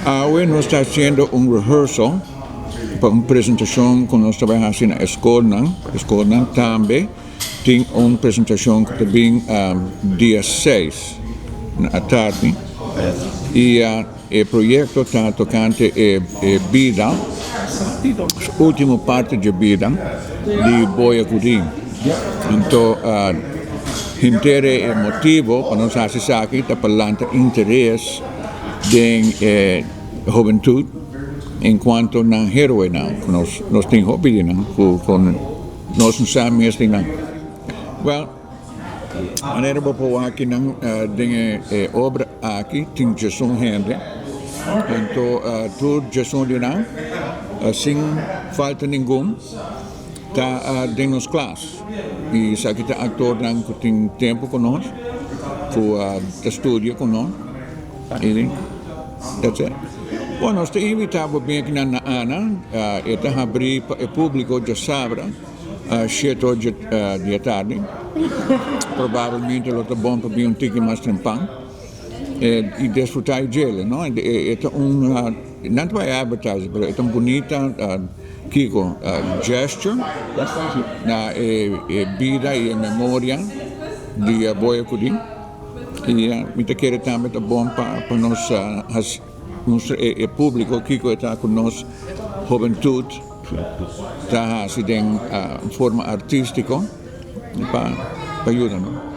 Awe nos ta haciendo un rehearsal pa un presentacion cu nos ta bay haci na e scolnan. E scolnan tambe tin un presentacion cu ta bin dia seis na atardi y e proyecto ta tocante e bida, ultimo parti dje bida di Boya Cudin. Anto henter e motibo pa nos haci esaki ta pa lanta interes den e hubentud en cuanto nan heroenan cu nos tin hopi di nan cu nos no sa mes di nan. Well, manera bo por wak nan den e obra aki tin djesun hende, anto tur djesun di nan sin falta ningun ta den nos klas y esaki ta actornan cu tin tempo cu nos, cu ta studia cu nos y that's it. Bueno, nos ta invita bo bin aki na Ana, e ta habri pa e publico djasabra shete or di e tardi. Probablemente lo ta bon pa bin un tiki mas trempan y disfruta e djele, no? E ta un, nan ta bai advertise, pero e ta un bunita kiko, gesture na e bida y e memoria di Boya Cudin. Y mi ta kere tambe ta bon pa nos haci mustra e publico kico e ta cu nos hobentud ta haci den forma artistico pa yuda nos.